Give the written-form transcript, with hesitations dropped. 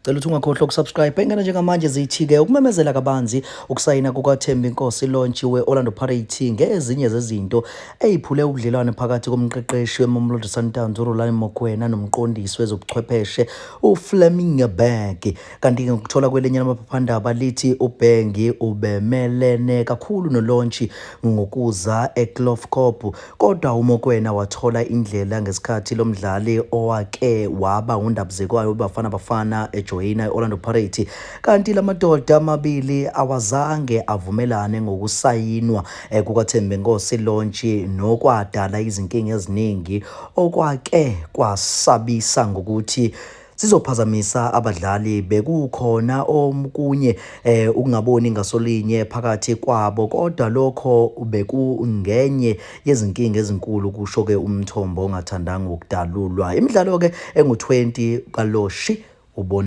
Cela ukuthi ungakhohlwa ukusubscribe. Ingane njengamanje zithi-ke ukumemezela kabanzi ukusayina kukaThembinkosi Lorch we-Orlando Pirates ngezinye zezinto eyiphule ubudlelwane phakathi komqeqeshi weMamelodi Sundowns uRulani Mokwena nomqondisi wezobuchwepheshe uFlemming Berg. Kanti ngokuthola kwelinye lamaphephandaba lithi uBengi ubemelene kakhulu noLorch ngokuza eClough, kodwa uMokwena wathola indlela ngesikhathi lo mdlali owake waba ngundabuzekwayo weBafana Bafana ejoyina i-Orlando Pirates. Kanti lamadoda amabili awazange avumelane ngokusayinwa kukaThembinkosi Lorch, nokwadala izinkinga eziningi okwake kwasabisa ngokuthi sizophazamisa abadlali. Bekukhona okunye ukungaboni ngasolinye phakathi kwabo, kodwa lokho bekungenye yezinkinga ezinkulu, kusho ke umthombo ongathandanga ukudalulwa. Imidlalo ke engu-20 kaLorch ubona